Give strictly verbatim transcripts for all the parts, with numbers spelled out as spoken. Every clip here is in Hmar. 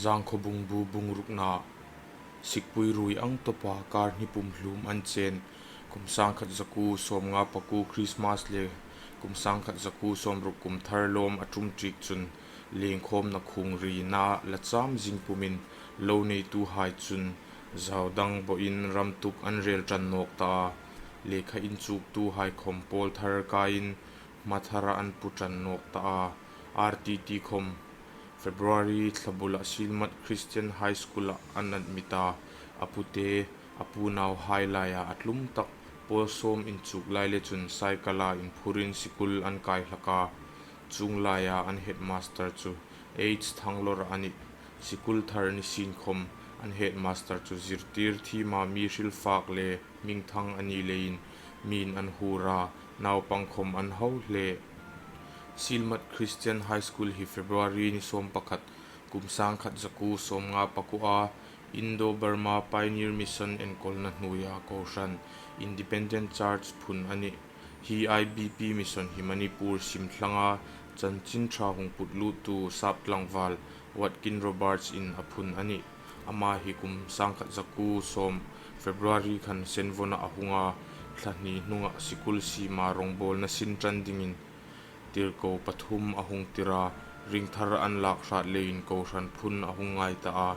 Zangkhawbung bu bung rukna, sikpui ruoi ang tawpa kar hni pum hlum an chen, kum sangkhat zakuo sawmnga pakuo Christmas le kum sangkhat zakuo sawmruk kum thar lawm a tum tik chun, lengkhawmna khung rina la cham zing pumin lo neituhai chun, zau dang bawin ram tuk an rel ṭan nawk ta a, lekha inchuktuhai khawm pawl thar kaiin hma thara an pu ṭan nawk ta a, R T T khawm February thla bula Silmat Christian High School-a an admit a, a pute, a pu nauhai laia a tlum tak, pawl sawm inchuk lai le chun cycle-a inphurin sikul an kai hlak a, chuong laia an headmaster chu H Thanglawra a nih. Sikul thar ni sin khawm an headmaster chu zirtir thima mi hrilfak le hmingthang a ni leiin mi'n an hur a, naupang khawm an hau hle. Silmat Christian High School hi February ni sawm pakhat, kum sangkhat zakuo sawmnga pakuoa Indo-Burma Pioneer Mission enkawlna hnuoia kohran Independent Church phun a nih. Hi I B P Mission hi Manipur sim thlanga chanchin ṭha hung put luttu sap tlangval Watkin Roberts-in a phun a nih. Ama hi kum sangkhat zakuo sawm February khan Senvona a hung a, thla hni hnunga sikul sima rongbawlna sin ṭan dingin tirko pathum a hung tir a, ring thar an lak hrat leiin kohran phun a hung ngai ta a,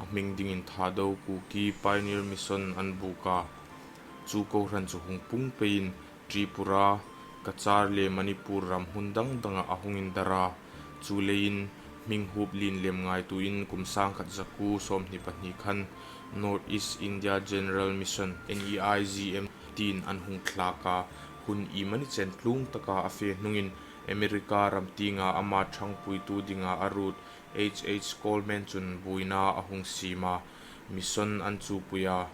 a hming dingin Thado Kuki Pioneer Mission an buk a. Chu kohran chu hung pung peiin Tripura, Cachar le Manipur ram hmun dang danga a hung indar a. Chu leiin hming hup lien lem ngaituoin kum sangkhat zakuo sawmhni pahni khan North East India General Mission, N E I G M, tiin an hung thlak a, hun iemani chen tlung taka a fe hnungin America ram tienga ama ṭhangpuitu dinga a ruot H H Coleman chun buoina a hung siem a, mission an chupui a,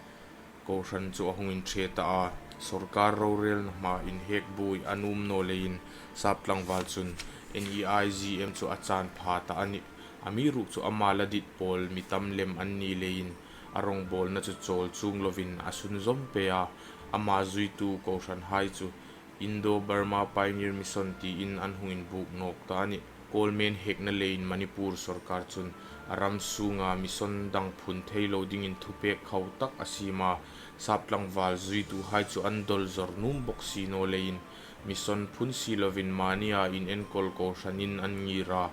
kohran chu a hung inṭhe ta a. Sorkar rorelna hma inhek buoi a nuom naw leiin sap tlangval chun N E I G M chu a chan pha ta a nih. Amiruokchu ama la dit pawl mi tam lem an ni leiin a rongbawlna chu chawl chuong lovin a sunzawm pei a, ama zuitu kohranhai chu Indo-Burma Pioneer Mission tiin an hung inbuk nawk ta a nih. Coleman hekna leiin Manipur sorkar chun a ram sunga mission dang phun thei lo dingin thupek khau tak a siem a, sap tlangval zuituhai chu an dol zawr nuom bawk si naw leiin mission phun si lovin mania inenkawl kohranin an ngir a.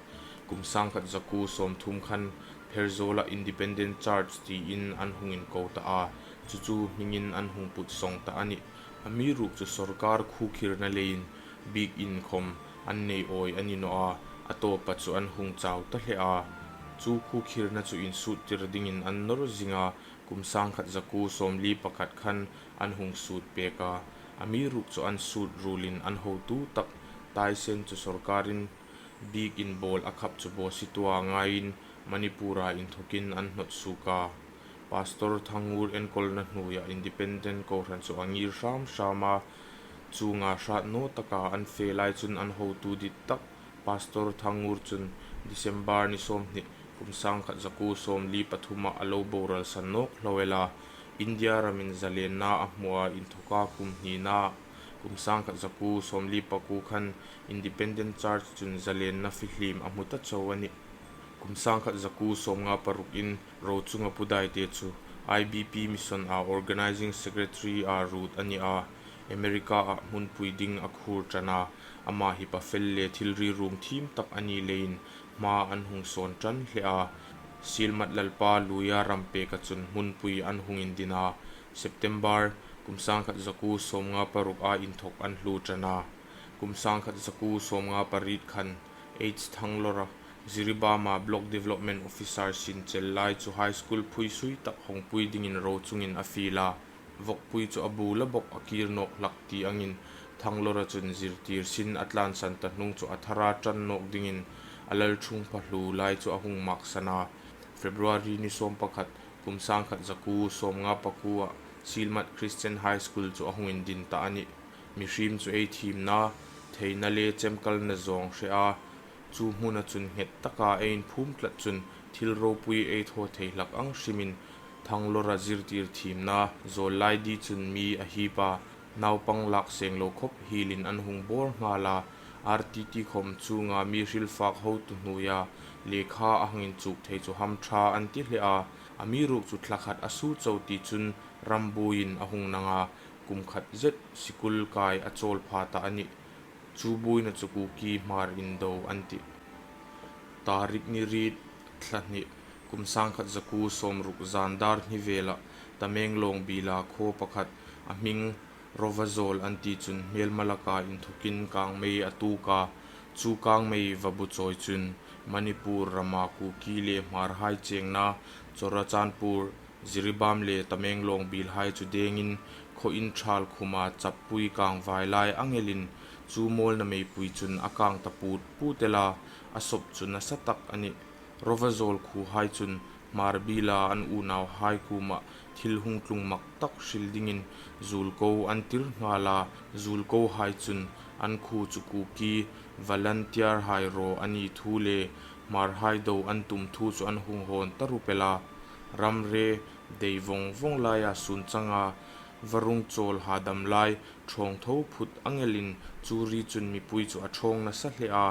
Kum sangkhat zakuo sawmthum khan Pherzawl-a Independent Church tiin an hung inko ta a, chu chu hmingin an hung put sawng ta a nih. Amiruokchu sorkar khukhirna leiin biekin khawm an nei awi a ni naw a, a tawpa chu an hung chau ta hle a. Chu khukhirna chu insuttir dingin an nawr zing a, kum sangkhat zakuo sawmli pakhat khan an hung sut pek a. Amiruokchu an sut ruolin an hotu tak Taisen chu sorkarin biekin bawl a khap chu bawsiet a ngaiin Manipur-a inthokin an hnawt suok a. Pastor Thangngur enkawlna hnuoia Independent kohran chu a ngir hram hram a, chuonga hrat naw taka an fe lai chun an hotu dit tak Pastor Thangngur chun December ni sawmhni, kum sangkhat zakuo sawmli pathuma a lo boral san nawk hlo el a, India ramin zalenna a hmu a, inthoka kum hnina, kum sangkhat zakuo sawmli pakuo khan Independent Church chun zalenna fihliem a hmu ta chau a nih. Kum sangkhat zakuo sawmnga parukin Rochunga Pu Daite chu I B P Mission-a Organizing Secretary-a ruot a ni a, America-a hmunpui ding a khur ṭan a, ama hi pa fel le thil ri ruong thiem tak a ni leiin hma an hung sawn ṭan hle a. Silmat Lalpa Luia ram peka chun hmunpui an hung indin a, September kum sangkhat zakuo sawmnga paruka inthok an hluo ṭan a. Kum sangkhat zakuo sawmnga pariet khan H Thanglawra, Jiribam-a Block Development Officer sin chel lai chu high school phuisui tak hongpui dingin Rochungin a fiel a. Vawkpui chu a bula bawk a kir nawk hlak ti angin Thanglawra chun zirtir sin a tlansan ta hnung chu a thara ṭan nawk dingin a lalṭhungpha hluo lai chu a hung maksan a. February ni sawm pakhat, kum sangkhat zakuo sawmnga pakuoa Silmat Christian High School chu a hung indin ta a nih. Mihriem chu ei thiemna, theina le chemkalna zawng hre a, chu hmuna chun nghet taka ei inphum tlat chun thil ropui ei thaw thei hlak ang hrimin Thanglawra zirtir thiemna zawl lai di chun mi a hip a, naupang lak seng lo khawp hielin an hung bawr nghal a, R T T khawm chunga mi hrilfak hotu hnuoia lekha a hang inchuk thei chu hamṭha an ti hle a, amiruokchu thla khat a su chau ti chun ram buoiin a hung nang a, kum khat zet sikul kai a chawl pha ta a nih. Chu buoina chu Kuki Hmar indo an tih. Tarik ni riet, thla hni, kum sangkhat zakuo sawmruk zan dar hni vela Tamenglong biela khaw pakhat, a hming Rovazawl an ti chun hmelma laka inthokin kangmei a tuok a, chu kangmei va bu chawi chun Manipur rama Kuki le Hmarhai chengna Churachandpur, Jiribam le Tamenglong bielhai chu dengin khaw inṭhal khuma chappui kang vai lai ang elin chu mawlna meipui chun a kang ta put put el a, a sawp chu nasa tak a nih. Rovazawl khuohai chun Hmar biela an unauhai kuoma thil hung tlung mak tak hril dingin zulko an tir nghal a, zulkohai chun an khuo chu Kuki volunteer hai raw a ni thu le Hmarhai do an tum thu chu an hung hawn ta rup el a. Ram re dei vawng vawng laia sun changa va rung chawl hadam lai ṭhawng tho phut ang elin chu ri chun mipui chu a ṭhawng nasa hle a,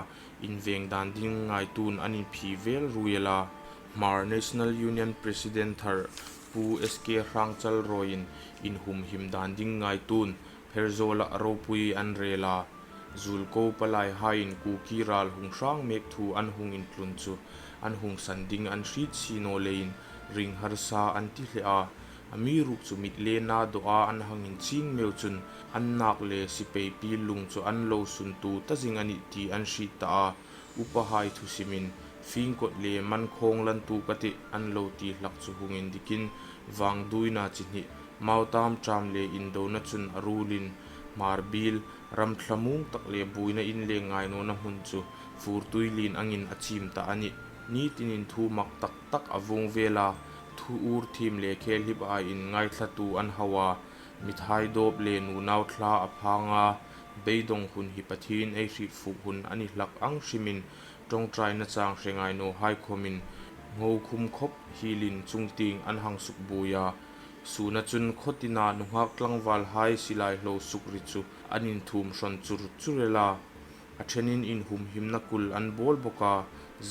inveng dan ding ngaituon an inphi vel ruoi el a. Hmar National Union President thar Pu S K Hrangchalrawiin inhumhim dan ding ngaituon Pherzawla ropui an rel a. Zulko palaihaiin Kuki ral hung hrang mek thu an hung intlun chu an hung san ding an hriet si naw leiin ring harsa an ti hle a. Amiruokchu mitlena dawa an hang inching meu chun an nak le sipaipi lung chu an lo suntu ta zing a nih ti an hriet ta a. Upahai thusimin fingkot le mankhawng lantu ka tih an lo ti hlak chu hung indikin vangduoina chi hnih, mautam ṭam le indona chun a ruolin Hmar biel ram thlamuong tak le buoina inleng ngai nawna hmun chu furtui lien angin a chim ta a nih. Nitinin thu mak tak tak a vuong vel a, thu ur thiem le khelhip aiin ngaithlatu an hau a, mithai dawp le nunau thla a phang a, beidawng hun hi Pathien ei hriet fuk hun a ni hlak ang hrimin ṭawngṭaina chang hre ngai nawhai khawmin ngo khum khawp hielin chungtieng an hang sukbuoi a. Suna chun khaw tina nunghak tlangvalhai silai hlo suk ri chu an inthum hrawn chur chur el a. A ṭhenin inhumhimna kul an bawl bawk a,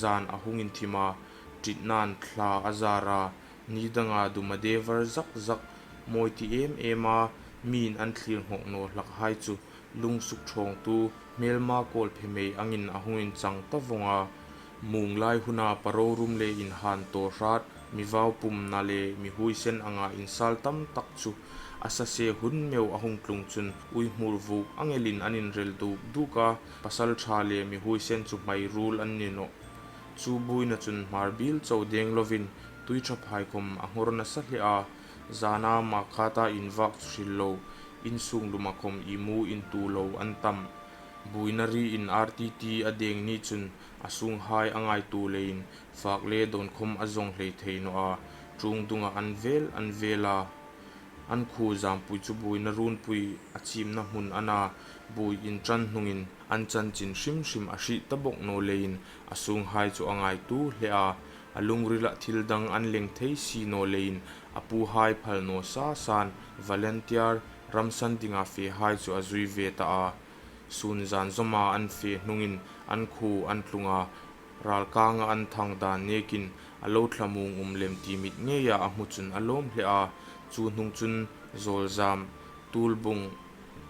zan a hung inthim a, ṭitnain thla a zar a, ni danga dumade var zak zak, mawi ti em em a, miin an thlir nghawk naw hlakhai chu lung sukṭhawngtu hmelma kawlphe mei angin a hung inchang ta vawng a. Muong lai huna parorum le inhan tawhrat, mi vau pumna le mi huoisen anga insal tam tak chu a sase hun meu a hung tlung chun uihmur vuk ang elin an inrel duk duk a, pasalṭha le mi huoisen chu hmai ruol an ni nawh. Chu buoina chun Hmar biel chau deng lovin Tuiṭhaphai khawm a nghawr nasa hle a, zana Makhata invak chu hril lo, insung luma khawm imu intu lo an tam. Buoina riin R T T a deng ni chun a sunghai a ngaituo leiin fak le dawn khawm a zawng hlei thei naw a, ṭung dunga an vel an vel a. An khuo Zampui chu buoina runpui a chimna hmun a na, buoi inṭan hnungin an chanchin hrim hrim a hriet ta bawk naw leiin a sunghai chu a ngaituo hle a. A lungrila thil dang an leng thei si naw leiin a puhai phal naw sa san volunteer ramsan dinga fehai chu a zui ve ta a. Sun zan zawma an fe hnungin an khuo an tlung a, ralkanga an thang dan nekin a lo thlamuong um lem ti mit ngeia a hmu chun a lawm hle a. Chu hnung chun Zawlzam, Tulbung,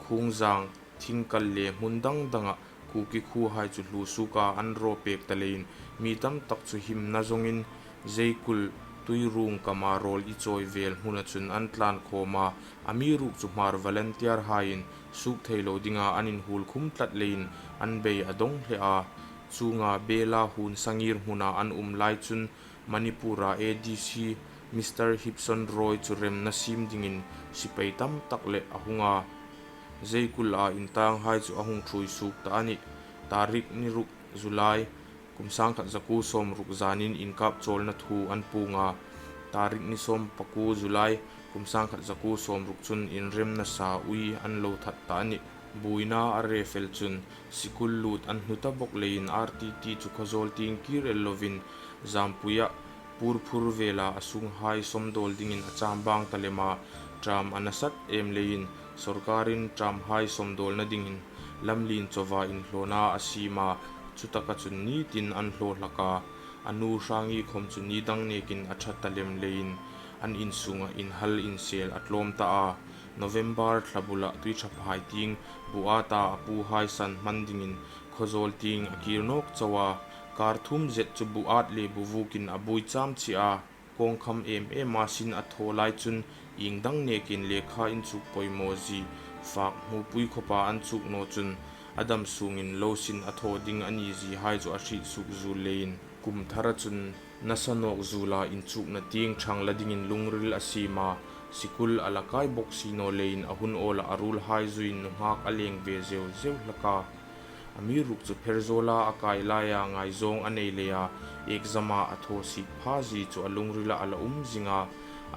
Khungzang, Thingkal le hmun dang danga Kuki khuohai chu hluo suoka an raw pek ta leiin mi tam tak chu himna zawngin Zeikul, Tuirung kama rawl i chawi vel hmuna chun an tlan khawm a, amiruokchu Hmar volunteer haiin suok thei lo dinga an inhuol khum tlat leiin an bei a dawng hle a. Chuonga Bela hun sangir hmuna an um lai chun Manipura A D C Mister Hipson Roy chu remna siem dingin sipai tam tak leh a hung a. Zeikula intanghai chu a hung ṭhuoi suok ta a nih. Tarik ni ruk July, kum sangkhat zakuo sawmruk zanin inkap chawlna thu an puong a. Tarik ni sawmpakuo July, kum sangkhat zakuo sawmruk chun inremna sa ui an lo that ta a nih. Buoina a re fel chun sikul lut an hnu ta bawk leiin R T T chu khawzawl tieng kir el lovin Zampuia Purphur vela a sunghai sawmdawl dingin a chambang ta lem a, ṭam a nasat em leiin sawrkarin ṭamhai sawmdawlna dingin Lamlien chowa inhlawna a siem a, chutaka chun nitin an hlaw hlak a. A nu Hrangi khawm chu ni dang nekin a ṭha ta lem leiin an insungah inhal insel a tlawm ta a. November thla bula Tuiṭhaphai tieng bu ata a puhai san hman dingin Khawzawl tieng a kir nawk chau a. Kar thum zet chu bu at le bu vukin a buoi cham chie a. Kawngkham em ema sin a thaw lai chun ieng dang nekin lekha inchuk poimaw zie fak hmupui khawpa an chuk naw chun a dam sungin lo sin a thaw ding a ni ziehai chu a hriet suk zuol leiin kum thara chun nasa nawk zuola inchukna tieng ṭhang la dingin lungril a siem a. Sikul a la kai bawk si naw leiin a hun awla a ruolhai zuiin nunghak a leng ve zeu zeu hlak a. Amiruokchu Pherzawla a kai laia ngaizawng a nei leia, exam-a a thaw sik pha zie chu a lungrila a la um zing a.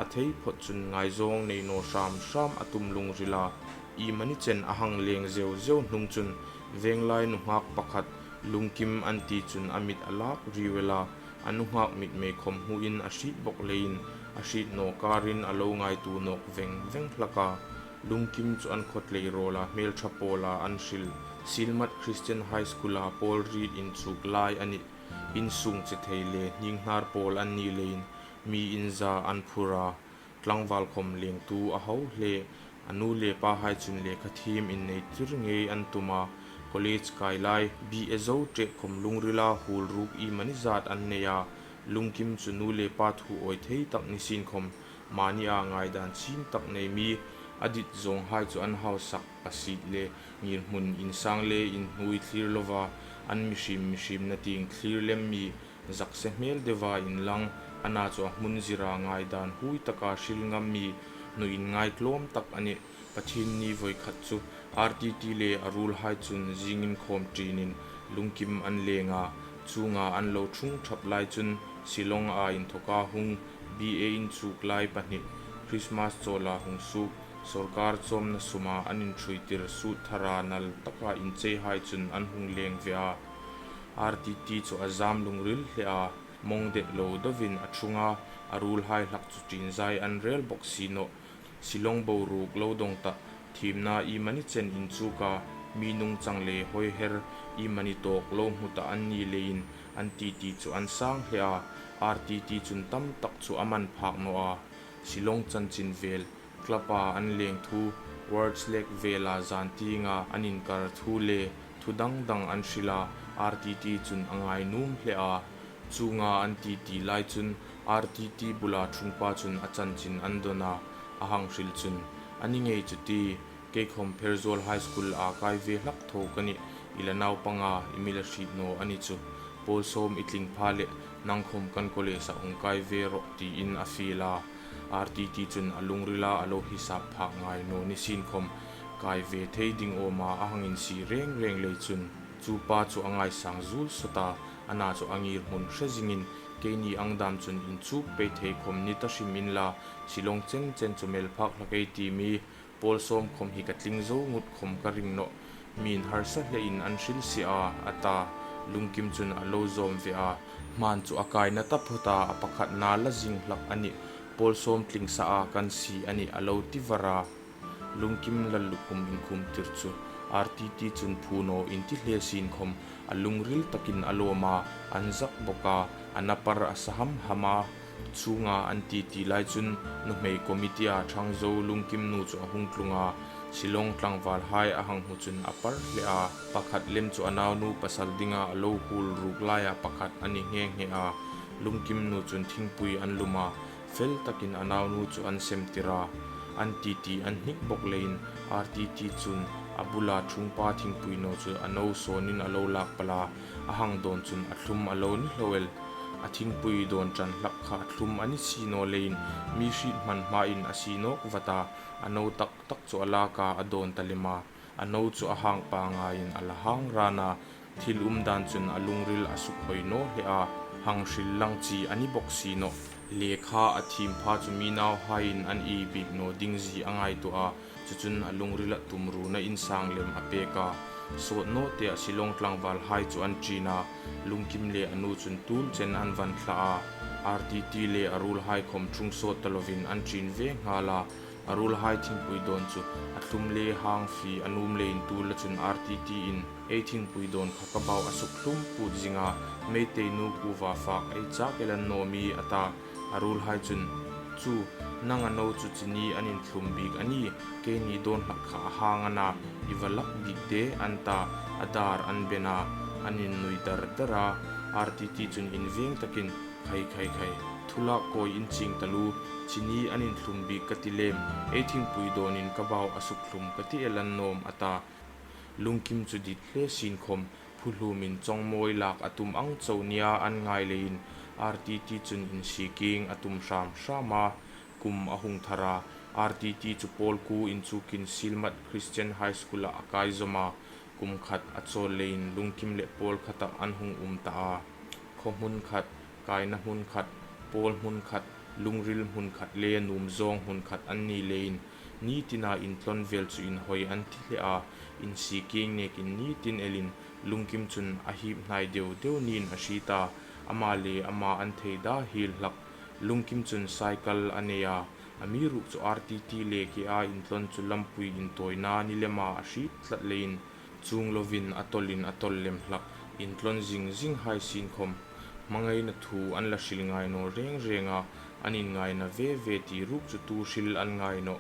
A thei phawt chun ngaizawng nei naw hram hram a tum lungrila, iemani chen a hang leng zeu zeu hnung chun, venglai nunghak pakhat, Lungkim an ti chun a mit a lak riu el a, a nunghak mitmei khawm hmuin a hriet bawk leiin, a hriet naw karin a lo ngaituo nawk veng veng hlak a. Lungkim chu an khawtlei rawla hmelṭha pawla an hril Silmat Christian High School-a pawl riet inchuk lai a nih. Insung chithei le hninghnar pawl an ni leiin mi inza an phur a. Tlangval khawm lengtu a hau hle. A nu le pahai chun lekha thiem inneitir ngei an tum a. College kai lai, B A zo ṭek khawm lungrila huol ruk iemani zat an nei a. Lungkim chu nu le pa thu awi thei tak ni sien khawm, mania ngaidan chim tak nei mi, a dit zawnghai chu an hausak a sit le ngirhmun insang le inhnuoi thlir lova, an mihriem mihriemna tieng thlir lem mi, zakse hmel deuva inlang, ana chu a hmun zira ngaidan hui taka hril ngam mi, hnuin ngai tlawm tak a nih. Pathienni voi khat chu R T T le a ruolhai chun zingin khawm ṭinin Lungkim an leng a, chunga an lo ṭhung ṭhap lai chun Shillong-a inthoka hung B A inchuk lai pahni, Christmas chawla hung suok, sawrkar chawmna suma an inṭhuoitir suit thara nal taka incheihai chun an hung leng ve a. R T T chu a zam lungril hle a, mawng det lo deuin a ṭhung a, a ruolhai hlak chu ṭin zai an rel bawk si nawh. Shillong boruok lo dawng ta, thiemna iemani chen inchuk a, mi nungchang le hawi her iemani tawk lo hmu ta an ni leiin an titi chu an sang hle a, R T T chun tam tak chu a man phak naw a. Shillong chanchin vel, club-a an leng thu, Ward's Lake vela zan tienga an inkar thu le thu dang dang an hril a, R T T chun a ngai nuom hle a. Chunga an titi lai chun R T T bula ṭhungpa chun a chanchin an dawn a, a hang hril chun, a ni ngei chu tie, kei khawm Pherzawl High School-a kai ve hlak tho ka nih, i la naupanga i mi la hriet naw a ni chu, pawl sawm i tling pha leh nang khawm kan college-a hung kai ve rawh, tiin a fiel a. R T T chun a lungrila a lo hisap phak ngai naw ni sien khawm, kai ve thei ding awma a hang insi reng reng lei chun, chu pa chu a ngaisang zuol sawt a, ana chu a ngirhmun hre zingin, keini ang dam chun inchuk pei thei khawm ni ta hrim inla, Shillong chen chen chu mel phak hlak ei ti mi, pawl sawm khawm hi ka tling zo ngut khawm ka ring nawh, mi'n harsa hlein an hril si a, a ta. Lungkim chun a lo zawm ve a, hman chu a kaina taphawta a pakhatna la zing hlak a nih, pawl sawm tling sa a kan si a nih, a lo ti var a. Lungkim lallukhum inkhum tir chu R T T chun phu naw inti hle sien khawm, a lungril takin a lawm a, an zak bawk a, a na par a sa ham ham a. Chunga an titi lai chun nuhmei committee-a ṭhang zo Lungkim nu chu a hung tlung a, Shillong tlangvalhai a hang hmu chun a par hle a, pakhat lem chu a naunu pasal dinga a lo huol ruk laia pakhat a ni nghe nghe a. Lungkim nu chun thingpui an lum a, fel takin a naunu chu an sem tir a, an titi an hnik bawk leiin R T T chun a bula ṭhungpa thingpui naw chu a no sawnin a lo lak pal a, a hang dawn chun a thlum a lo ni hlo el. A thingpui dawn ṭan hlak kha a thlum a ni si naw leiin mi hriet hman hmain a si nawk vat a, a no tak tak chu a lak a, a dawn ta lem a. A no chu a hang pangngaiin a la hang ran a, thil um dan chun a lungril a sukhawi naw hle a, hang hril lang chi a ni bawk si nawh. Lekha a thiem pha chu mi nauhaiin an ei bik naw ding zie a ngaituo a, chu chun a lungrila tumruna insang lem a pek a. Sawt naw tea Shillong tlangvalhai chu an ṭin a, Lungkim le a nu chun tul chen an van thla a, R T T le a ruolhai khawm ṭhung sawt ta lovin an ṭin ve nghal a, A ruolhai thingpui dawn chu a thlum le hang fie a nuom leiin tu la chun R T T in, "Ei thingpui dawn kha ka bau a suk thlum put zing a, Meitei nu kuva fak ei chak el an nawm ie," a ta. A ruolhai chun, "Chu, nang a no chu chini an inthlum bik a ni, keini dawn hlak kha a hang a na, i va lak bik de," an ta. A dar an ben a, an innui dar dar a. R T T chun inveng takin, "Khai, khai, khai, thu lak kawi in ching taluo, chini an inthlum bik ka ti lem, ei thingpui dawnin ka bau a suk thlum ka ti el an nawm," a ta. Lungkim chu dit hle sin khom, phu hlumin chawngmawi lak a tum ang chau nia an ngai leiin R T T chun insiking a tum hram hram a. Kum a hung thar a, R T T chu pawl kuo inchukin Silmat Christian High School-a a kai zawm a. Kum khat a chawl leiin Lungkim le pawl khata an hung um ta a. Khaw hmun khat, kaina hmun khat, pawl hmun khat, lungril hmun khat le nuom zawng hmun khat an ni leiin, ni tina intlawn vel chu inhawi an ti hle a. Insiking nekin ni tin elin Lungkim chun a hip hnai deu deu niin a hriet a, ama le ama an thei da hiel hlak. Lungkim chun cycle a nei a, amiruokchu R T T le kea intlawn chu lampui intawina ni lema a hriet tlat leiin, chuong lovin a tawlin a tawl lem hlak. Intlawn zing zing hai sin khom, hmangaina thu an la hril ngai naw reng reng a, an inngaina ve ve ti ruok chu tu hril an ngai nawh.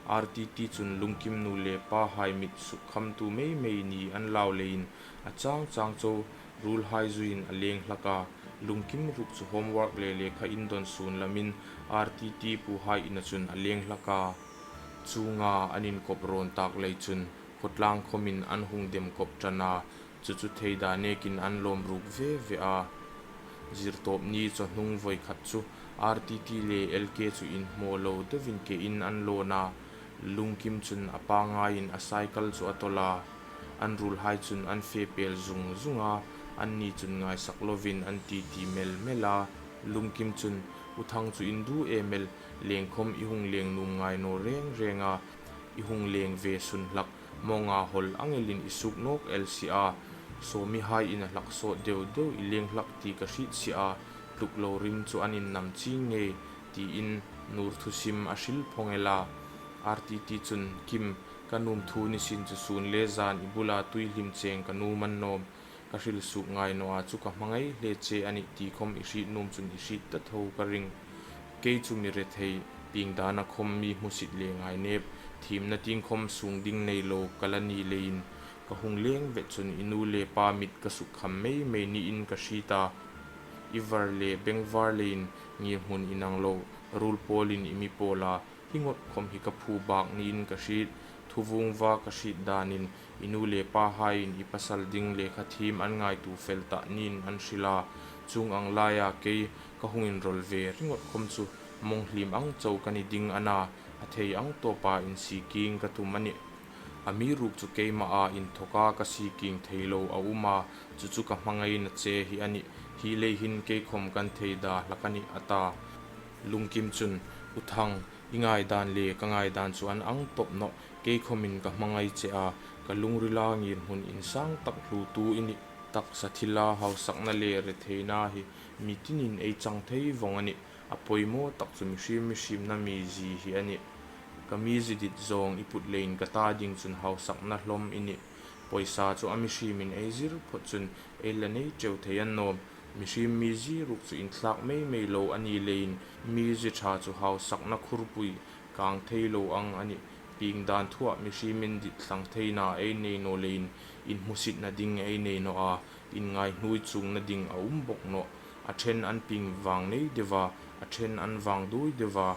R T T chun Lungkim nu le pahai mit suk khamtu mei mei ni an lau leiin a chang chang chau ruolhai zuiin a leng hlak a. Lungkim ruok chu homework le lekha indawn sun lamin R T T puhai ina chun a leng hlak a. Chuonga an inkop rawn tak lei chun khawtlang khomin an hung dem kop ṭan a, chu chu thei dan nekin an lawm ruk ve ve a. Zirtawp ni chawhnung vawi khat chu R T T le L K chu inhmaw lo deuin kein an lawn a. Lungkim chun a pangngaiin a cycle chu a tawl a. An ruolhai chun an fe pel zung zung a, anni chun ngaisak lovin an titi mel mel a. Lungkim chun, "U Thang chu in du em el, leng khom i hung leng nuom ngai naw reng reng a, i hung leng ve sun hlak, mawnga hawl ang elin i suk nawk el si a, Sawmihai ina hlak sawt deu deu i leng hlak ti ka hriet si a, tluk lo rim chu an innam ching ngei," tiin nur thusim a hril phong el a. R T T chun, "Kim, ka nuom thu ni sin chu sun le zan i bula tui hlim cheng ka nuom an nawm, ka hril suk ngai naw a chu ka hmangai hle che a nih ti khom i hriet nuom chun i hriet ta tho ka ring. Kei chu mi rethei, pieng dana khom mi hmusit le ngainep, thiemna tieng khom sung ding nei lo ka la ni leiin, ka hung leng vet chun i nu le pa mit ka suk kham mei mei niin ka hriet a. I var le bengvar leiin ngirhmun inang lo, ruol pawlin i mi pawl a, hi ngot khom hi ka phu bak niin ka hriet, thu vung va ka hriet danin i nu le pahaiin i pasal ding lekha thiem an ngaitu fel ta niin an hril a, chuong ang laia kei ka hung inrawl ve ringawt khom chu mawng hlim ang chau ka ni ding a na, a thei ang tawpa insiking ka tum a nih. Amiruokchu keima a inthoka ka siking thei lo a um a, chu chu ka hmangaina che hi a nih, hi lei hin kei khom kan thei da hlak a nih," a ta. Lungkim chun, "U Thang, i ngaidan le ka ngaidan chu an ang tawp nawh, kei khomin ka hmangai che a, ka lungrila ngirhmun insang tak hlutu i nih, taksa thila hausakna le retheina hi mi tinin ei chang thei vong a nih, a poimaw tak chu mihriem mihriemna mizie hi a nih. Ka mizie dit zawng i put leiin ka ta ding chun hausakna hlawm i nih. Pawisa chu a mihriemin ei zir phawt chun ei la nei teu thei an nawm. Mihriem mizie ruok chu inthlak mei mei lo a ni leiin mizie ṭha chu hausakna khurpui kang thei lo ang a nih. Pieng dan thuah mihriemin dit thlang theina ei nei naw leiin inhmusitna ding ei nei naw a, inngaihnui chuongna ding a um bawk nawh. A ṭhen an pieng vang nei deu a, a ṭhen an vang duoi deu a.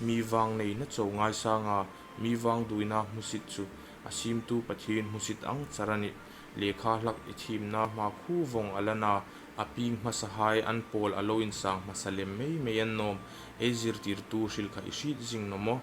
Mi vang neina chau ngaisanga mi vang duoina hmusit chu a siemtu Pathien hmusit ang char a nih. Lekha hlak i thiemna hmakhuo vong a la na, a pieng hmasahai an pawl a lo insang hmasa lem mei mei an nawm. Ei zirtirtu hril kha i hriet zing naw maw?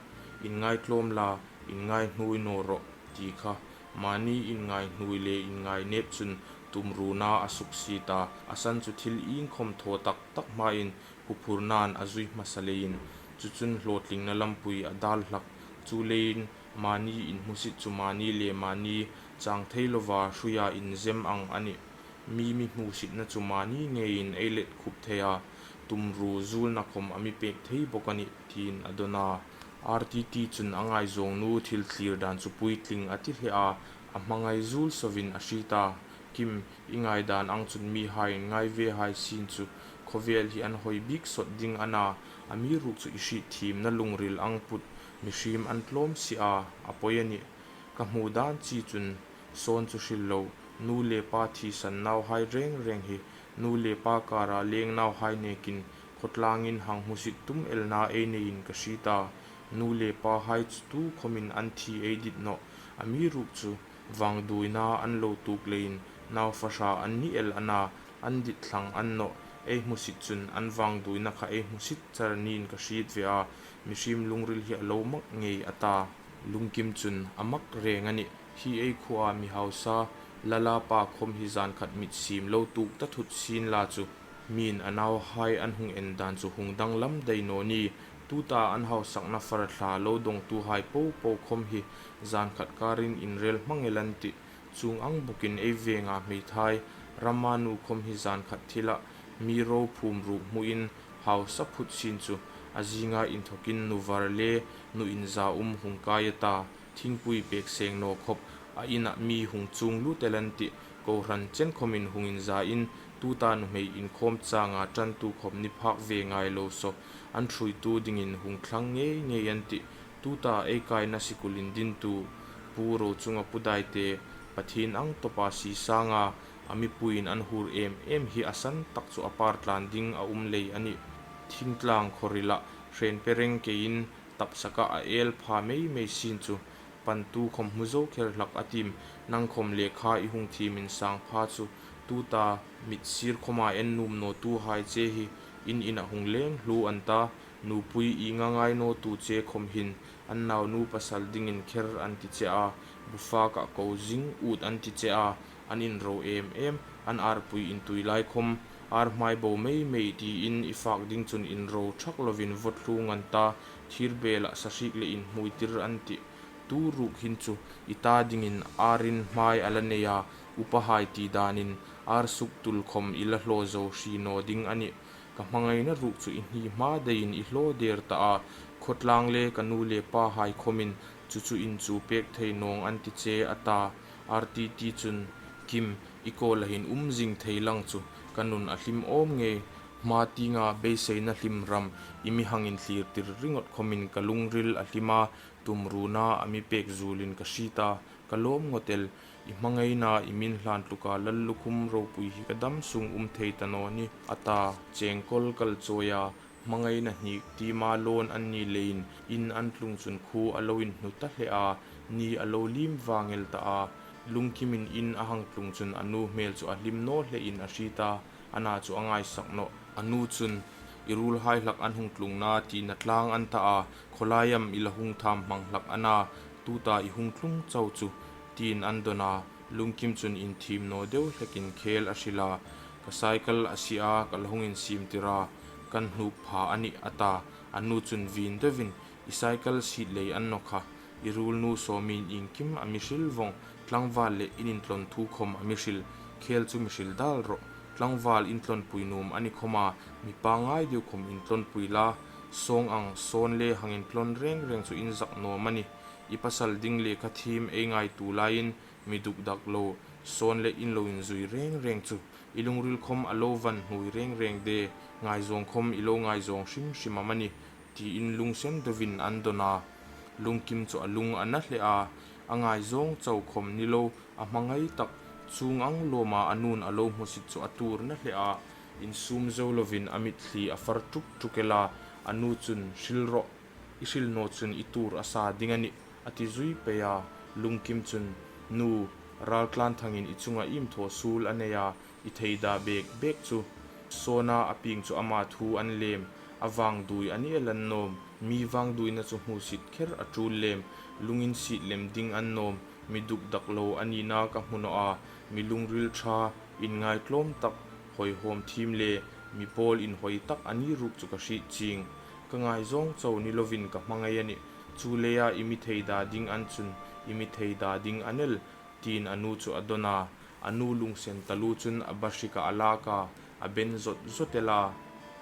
Inngai tlawm la, inngaihnuoi naw rawh ti kha. Mani inngaihnuoi le inngainep chun tumruna a suksiet a, a san chu thil iengkhom thaw tak tak hmain phuphurnain a zui hmasa leiin, chu chun hlawtlingna lampui a dal hlak. Chuleiin mani inhmusit chu mani le mani chang thei lova hruia inzem ang a nih. Mi mi hmusitna chu mani ngeiin ei let khup thei a, tumru zulna khom a mi pek thei bawk a nih, tiin a dawn a. R T T chun a ngaizawng nu thil thlir dan chu puitling a ti hle a, a hmangai zul sovin a hriet a. Kim, i ngai dan ang chun mihaiin ngai ve hai sien chu khawvel hi an hawi bik sawt ding a na, amiruokchu i hriethiemna lungril ang put mihriem an tlawm si a, a poi a nih. Ka hmu dan chi chun Sawn chu hril lo, nu le pa thisan nauhai reng reng hi nu le pa kara leng nauhai nekin khawtlangin hang hmusit tum elna ei neiin ka hriet a. Nu le pahai chu tu khawmin an thi ei dit nawh, amiruokchu vangduoina an lo tuok leiin nau fahra an ni el a na, an dit thlang a ni nawh, ei hmusit chun an vangduoina kha ei hmusit char niin ka hriet ve a, mihriem lungril hi a lo mak ngei a ta. Lungkim chun a mak reng a nih. Hi ei khuoa mi hausa, lala pa khawm hi zan khat mit siem lo tuok ta thut sien la chu, mi'n a nauhai an hung en dan chu hung danglam dai naw ni. Tuta an hausakna far thla lo dawngtuhai po po khawm hi zan khat karin inrel hmang el an tih. Chuong ang bawkin ei venga hmeithai rama nu khawm hi zan khat thila mi ro phum ruk hmuin hausa phut sien chu a zinga inthawkin nu var le nu inza um hung kai a ta. Thingpui pek seng naw khawp a ina mi hung chuong lut el an tih. Kohran chen khawmin hung inzain tuta nuhmei inkhawm changa ṭantu khawm ni phak ve ngai lo saw an ṭhuoitu dingin hung thlang ngei ngei an tih. Tuta ei kaina sikul indintu Pu Rochunga Pu Daite, Pathien ang tawpa si sanga a mipuiin an hur em em hi a san tak chu a par tlan ding a um lei a nih. Thingtlang khawrila hrenpe reng keiin tapsaka a el pha mei mei sien chu pantu khawm hmu zo kher hlak a tim, nang khawm lekha i hung thiem insang pha chu tuta mit sir khawma en nuom nawtuhai che hi in ina hung leng hlu an ta. Nupui i nga ngai nawtu che khawm hin an naunu pasal dingin kher an ti che a, bufaka ko zing ut an ti che a, an inro em em, an arpui intui lai khawm ar hmai bo mei mei tiin i fak ding chun inro thak lovin vawt hlung an ta. Thir bela sahrik le inhmuitir an tih. Tu ruk hin chu i ta dingin arin hmai a la nei a, upahai ti danin ar suk tul khawm i la hlaw zo hri naw ding a nih. Ka hmangaina ruk chu i hni hma deiin i hlaw der ta a, khawtlang le ka nu le pahai khawmin chu chu inchu pek thei nawng an ti che a ta. R T T chun, Kim, i kawla hin um zing thei lang chu ka nun a hlim awm ngei. Hma tienga beiseina hlim ram i mi hang inthlir tir ringawt khawmin ka lungril a hlim a, tumruna a mi pek zulin ka hriet a, ka lawm ngawt el. I hmangaina i min hlan tluka lallukhum ropui hi ka dam sung um thei ta naw ni, a ta. Chengkawl kal chawia hmangaina hnik tima lawn an ni leiin in an tlung chun khuo a lo inhnu ta hle a, ni a lo lim vang el ta a. Lungkimin in a hang tlung chun a nu hmel chu a hlim naw hlein a hriet a, ana chu a ngaisak nawh. A nu chun, i ruolhai hlak an hung tlungna tina tlang an ta a, khawlai am i la hung tham hmang hlak a na, tuta i hung tlung chau chu, tiin an dawn a. Lungkim chun inthiem naw deu hlekin khel a hril a, ka cycle a sie a, ka la hung insiem tir a, kan hnuk pha a nih, a ta. A nu chun vin deuin, i cycle siet lei a ni naw kha, i ruolnu Sawmin iengkim a mi hril vawng, tlangval le in intlawn thu khawm a mi hril, khel chu mi hril dal rawh, tlangval intlawnpui nuom a ni khawma, mi pangngai deu khawm intlawnpui la, Sawng ang Sawn le hang intlawn reng reng chu in zak naw am a ni, i pasal ding lekha thiem ei ngaituo laiin mi dukdak lo, Sawn le in lo inzui reng reng chu, i lungril khawm a lo van hnuoi reng reng de, ngaizawng khawm i lo ngaizawng hrim hrim am a ni, tiin lungsen deuin an dawn a. Lungkim chu a lung a na hle a, a ngaizawng chau khawm ni lo, a hmangai tak, chuong ang lawma a nun a lo hmusit chu a tuor na hle a. Insum zo lovin a mitthli a far tuk tuk el a, a nu chun, hril rawh, i hril naw chun i tuor a sa ding a nih, a ti zui pei a. Lungkim chun, nu, Raltlanthangin i chunga iem thaw suol a nei a, i theida bek bek chu. Sawna a pieng chu ama thu an lem, a vangduoi a ni el an nawm, mi vangduoina chu hmusit kher a tul lem, lunginsiet lem ding an nawm, mi dukdak lo a nina ka hmu naw a, mi lungril ṭha, inngaitlawm tak, hawihawm thiem le mi pawl inhawi tak a ni ruk chu ka hriet chieng. Ka ngaizawng chau ni lovin ka hmangai a nih, chu leia i mi theida ding an chun, i mi theida ding a nel, tiin a nu chu a dawn a. A nu lungsen taluo chun a ba hrika a lak a, a ben zawt zawt el a.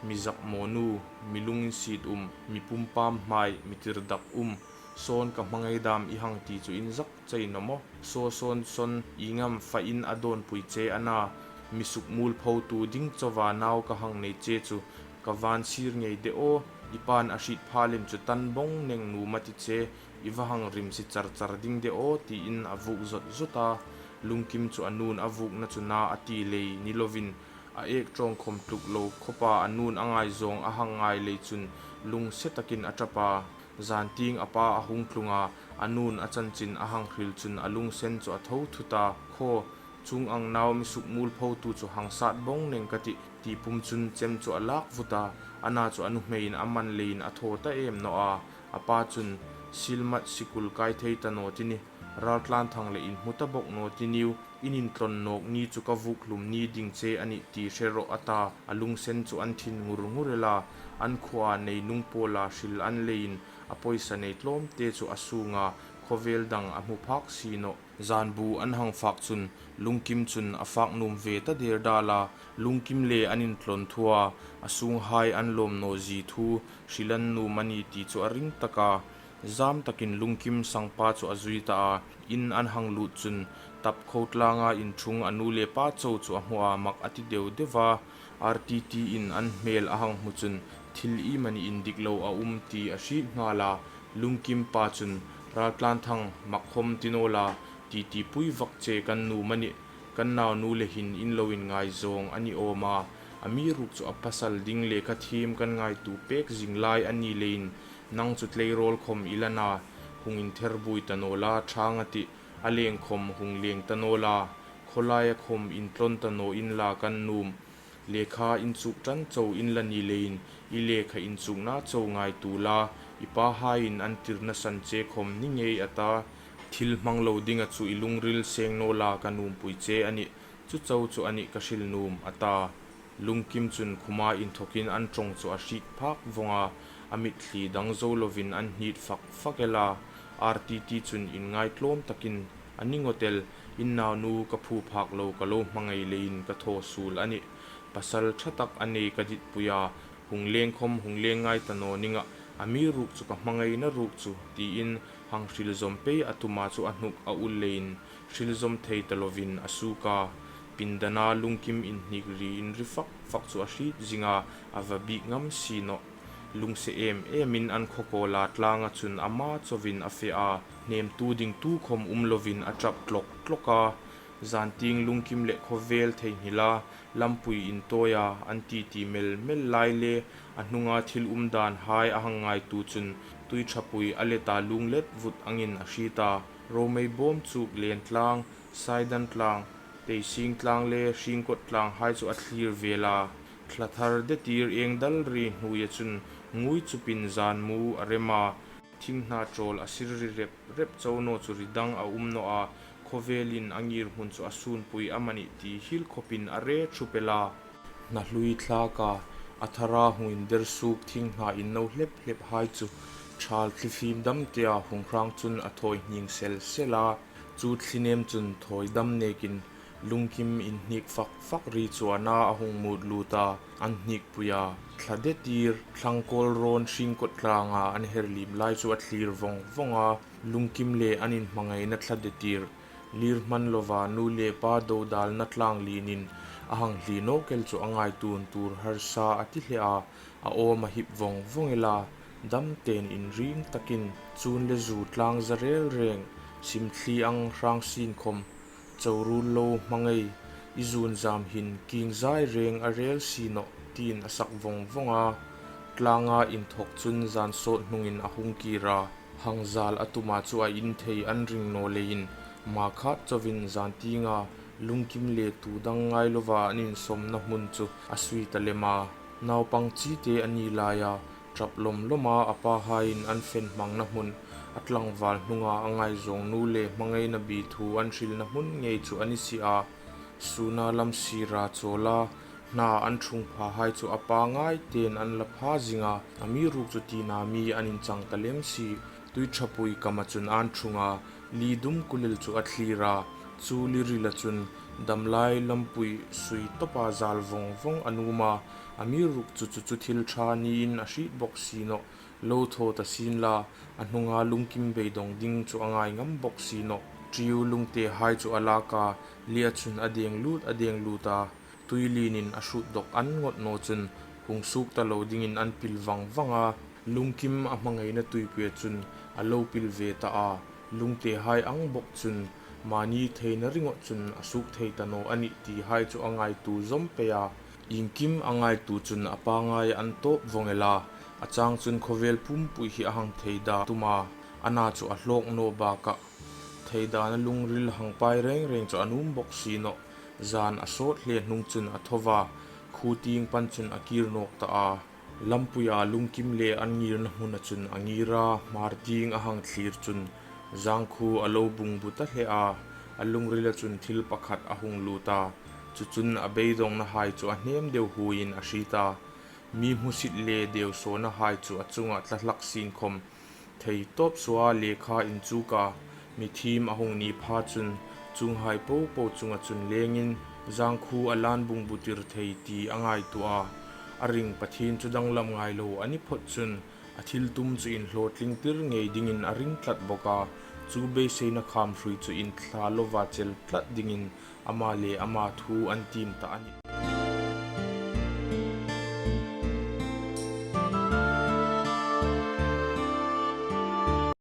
Mi zak maw nu, mi lunginsiet um, mi pumpam hmai, mi tirdak um, sawn ka hmangai dam i hang ti chu in zak chei naw maw? Saw sawn sawn i ngam fa in a dawnpui che a na, mi sukmualphotu ding chauva nau ka hang nei che chu ka van sir ngei de aw, i pan a hriet pha lem chu tan bawng neng nuom a ti che, i va hang rimsi char char ding de aw, tiin a vuok zot zot a. Lungkim chu a nun a vuokna chu na a ti lei ni lovin, a ek ṭawng khawm tluk lo khawpa a nun a ngaizawng a hang ngai lei chun lungse takin a ṭap a. Zantieng a pa a hung tlung a, a nun a chanchin a hang hril chun a lungsen chu a tho thut a. Khaw, chuong ang nau mi sukmualphotu chu hang sat bawng neng ka tih, ti pum chun chem chu a lak vut a. A na chu a nuhmeiin a man leiin a thaw ta em naw a. A pa chun, silmat sikul kai thei ta naw ti ni, Raltlanthang le inhmu ta bawk naw ti niu, in intlawn nawk ni chu ka vuok hlum ni ding che a nih ti hre rawh, a ta. A lungsen chu an thin ngur ngur el a, an khuoa nei nung pawla hril an leiin a pawisa nei tlawmte chu a sung a, khawvel dang a hmu phak si nawh. Zanbu an hang fak chun Lungkim chun a fak nuom ve ta der dal a, Lungkim le an intlawn thua a sunghai an lawm naw zie thu hril an nuom a ni ti chu a ring tak a. Zam takin Lungkim sangpa chu a zui ta a, in an hang lut chun Tapkho tlanga inṭhung a nu le pa chau chu a hmu a, mak a ti deu deu a. R T T in an hmel a hang hmu chun thil iemani indik lo a um ti a hriet nghal a. Lungkim pa chun, Raltlanthang, mak khawm ti naw la, titipui vak che kan nuom a nih, kan naunu le hin in lo inngaizawng a ni awm a, amiruokchu a pasal ding lekha thiem kan ngaituo pek zing lai a ni leiin, nang chu tleirawl khawm i la na, hung inther buoi ta naw la, ṭhang a tih, a leng khawm hung leng ta naw la, khawlaia khawm intlawn ta naw inla kan nuom. Lekha inchuk ṭan chau in la ni leiin, i lekha inchukna chau ngaituo la, i pahaiin an tirna san che khawm ni ngei, a ta. Thil hmang lo dinga chu i lungril seng naw la, ka nuompui che a nih, chu chau chu a nih ka hril nuom, a ta. Lungkim chun khuma inthawkin an ṭawng chu a hriet phak vawng a, a mitthli dang zo lovin an hnit fak fak el a. R T T chun inngai tlawm takin, a ni ngawt el, in naunu ka phu phak lo, ka lo hmangai leiin ka thaw suol a nih. Pasal ṭha tak a nei ka ditpui a, hung leng khawm hung leng ngai ta naw ning a, amiruokchu ka hmangaina ruok chu, tiin hang hril zawm pei a tuma chu a hnuk a ul leiin, hril zawm thei ta lovin a suok a. Pindana Lungkim inhnik ri inri fak fak chu a hriet zing a, a va biek ngam si nawh. Lungse em emin an khaw kawla tlanga chun ama chauvin a fe a, hnemtu dingtu khawm um lovin a ṭap tlawk tlawk a. Zantieng Lungkim le khawvel theinghila lampui intawia an titi mel mel lai le a hnunga thil um dan hai a hang ngaituo chun Tuiṭhapui a leta lunglet vut angin a hriet a. Romei bawm chuk Lentlang, Saidan tlang, Teising tlang le Hringkot tlang hai chu a thlir vel a. Thla thar de tir eng dal ri hnuoia chun ngui chupin zanmu a rem a. Thing hna ṭawl a sir ri rep rep chau naw chu ri dang a um naw a, khawvelin a ngirhmun chu a sunpui amanih ti hil khawpin a re thup el a. Hna hlui thlak a, a thara hung inder suok thing hna inno hlep hlep hai chu thal thli fim dam tea hung hrang chun a thawi hning sel sel a. Chu thli nem chun thawi dam nekin Lungkim inhnik fak fak ri chu a na a hung mut lut a, an hnikpui a. Thla de tir, Thlangkawl rawn Hringkot tlanga an her lim lai chu a thlir vawng vawng a. Lungkim le an inhmangaina thla de tir, lirhman lova nu le pa dodalna tlang lienin a hang hli nawk el chu a ngaituon tur harsa a ti hle a. A awm a hip vawng vawng el a, dam ten inring takin, chun le zu tlang za rel reng, simthli ang hrang sin khawm, chorul lo hmangai, i zun zam hin kingzai reng a rel si nawh, tiin a sak vawng vawng a. Tlanga inthawk chun zan sawt hnungin a hung kir a, hang zal a tuma chu a in thei an ring naw leiin, ma khat chauvin zantienga Lungkim le tu dang ngai lova an insawmna hmun chu a sui ta lem a. Naupang chite a ni laia, ṭap lawm lawma a pahaiin an fen hmangna hmun, a tlangval hnunga a ngaizawng nu le hmangaina bi thu an hrilna hmun ngei chu a ni si a. Suna lam sira chawla hna an ṭhung pha hai chu a pangai ten an la pha zing a, amiruokchu tina mi an inchang ta lem si. Tuiṭhapui kama chun an ṭhung a, li dum kulil chu a thlir a, chu li rila chun Damlai lampui sui tawpa zal vawng vawng a nuom a, amiruokchu chu chu thil ṭha niin a hriet bawk si nawh. Lo thaw ta sien la, a hnunga lungkim beidawng ding chu a ngai ngam bawk si nawh. Tiu Lungtehai chu a lak a, Lia chun a deng lut a deng lut a, tuilienin a hrut dawk an ngawt naw chun hung suok ta lo dingin an pil vang vang a. Lungkim a hmangaina tuipui chun a lo pil ve ta a. Lungtehai ang bawk chun mani theina ringawt chun a suok thei ta naw a nih tihai chu a ngaituo zawm pei a. Iengkim a ngaituo chun a pangngai an tawp vawng el a. A chang chun khawvel pumpui hi a hang theida tum a, a na chu a hlawk naw bakah theidana lungril hang pai reng reng chu a nuom bawk si nawh. Zan a sawt hle hnung chun a tho va, khu tieng pan chun a kir nawk ta a. Lampuia lungkim le an ngirna hmuna chun a ngir a, Hmar tieng a hang thlir chun zangkhu a lo bungbu ta hle a. A lungrila chun thil pakhat a hung lut a, chu chun a beidawngnahai chu a hnem deu huoiin a hriet a. Mi hmusit le deu sawnahai chu a chunga tla hlak sien khawm thei tawp suoa lekha inchuk a. Mithiem a hung ni pha chun chuonghai po po chunga chun lengin zangkhu a lan bungbu tir thei ti a ngaituo a. A ring Pathien chu danglam ngai lo a ni phawt chun a thil tum chu inhlawtling tir ngei dingin a ring tlat bawk a. Chu beiseina kham hrui chu inthla lova chel tlat dingin ama le ama thu an tiem ta a nih.